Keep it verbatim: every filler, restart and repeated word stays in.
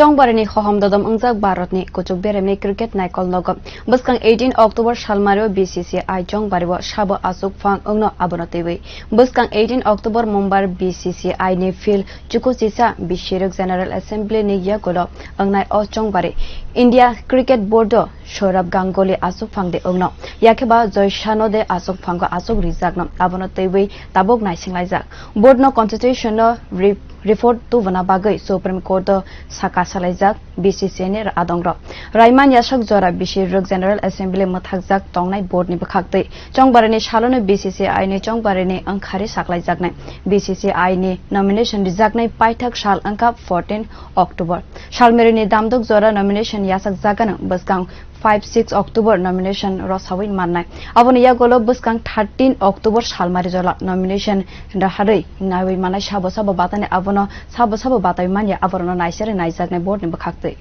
Chongbarini hohom dodom wngjak Bharatni kuchuk beremni cricket naikol nogo. Bwskang eighteen October salmario B C C I Chongbario sabo aswk phang wngno abono twiwi. Bwskang eighteen October Mumbai B C C I ni field Chukuchisa Bishiruk General Assembly ni yagulo wngnai o Chongbari India Cricket Board o Sourav Ganguly aswk phang de wngno. Yakheba Joy Sano de aswk phango aswk rijakno abono twiwi tabuk naisinglaijak. Board no constitution no re-, report tubuna bagwi Supreme Court o saka salaijak B C C I ni adongrok. Raiman yasok jora bisi rwk General Assembly mwthakjak tongnai board ni bwkhaktwi. Chongbarini salono B C C I ni Chongbarini wngkhari saklaijaknai. B C C I ni nomination rijaknai paithak sal wngkha fourteen October. Salmirini damdok jora nomination yasakjagano bwskang five six October nomination rosawi mannai. Aboni yagulo bwskang thirteen October salmari jola nomination raharwi naiwi mannai sabo sabo batani abono sabo sabo batwi manya aborokno naisari naijaknai board ni bwkhaktwi.